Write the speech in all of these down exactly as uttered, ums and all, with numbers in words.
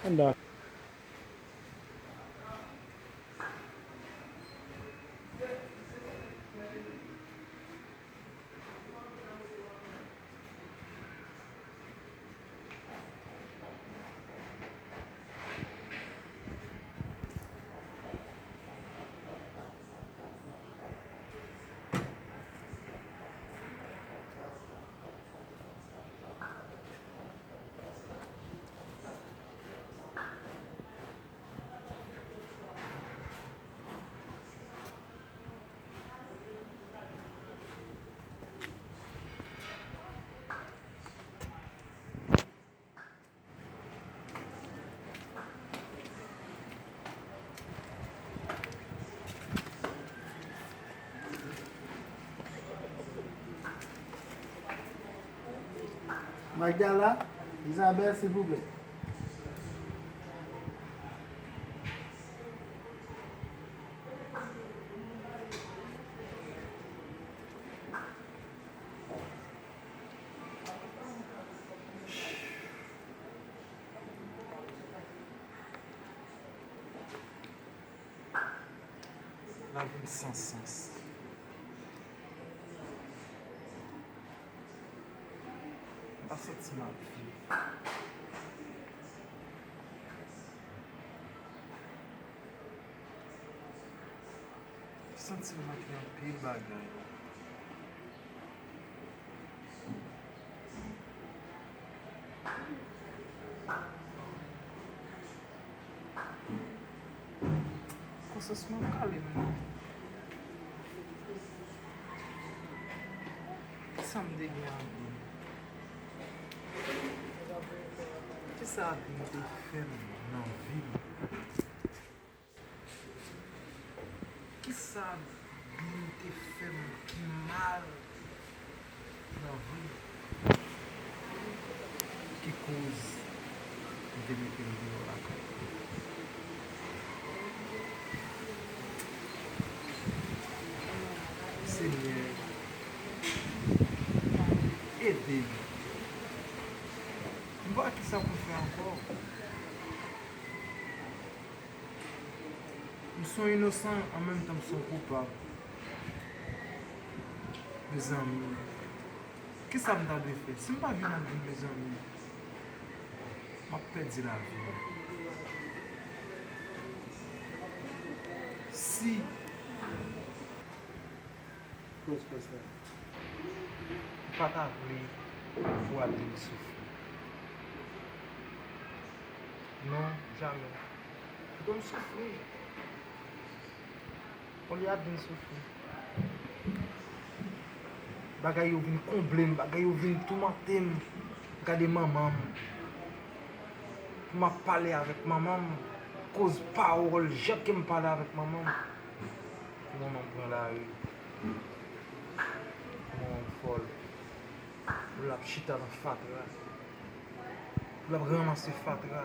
Anda. Magdala, Isabelle, silvouplè. Lavi m san sans. M pa santi m ap viv. M santi m manke anpil bagay. Konsyans mwen ap kale m non. Kisa m te gen anpil? Kisa Abim te fè m nan vi m? Kisa Abim te fè m ki mal nan vi m ki koz m te mete l deyò lakay? Senyè, ede m. M pa wè kisa pou m fè ankò. M se yon inosan, an menm tan m se yon koupab. Mezanmi, kisa m ta dwe fè? Si m pa vin ak vi m, mezanmi, m ap pèdi lavi m. Si Pwofesè, m pa ta vle pou Adeline soufri. Non, jamè. Kite m soufri. Olye Adeline soufri. Bagay yo vin konble m, bagay yo vin toumante m. Gade manman m. Pou m ap pale avèk manman m, koz pawòl, jan ke m pale avèk manman m. Pou manman m pran lari. Pou manman m fòl. Pou l ap chita nan fatra. Pou l ap ranmase fatra.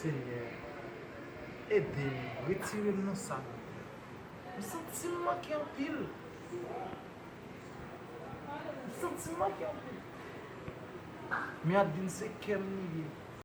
Senyè, ede m, retire m nan sa. M santi m manke anpil. M santi m manke anpil. Men Adeline se kè m li ye.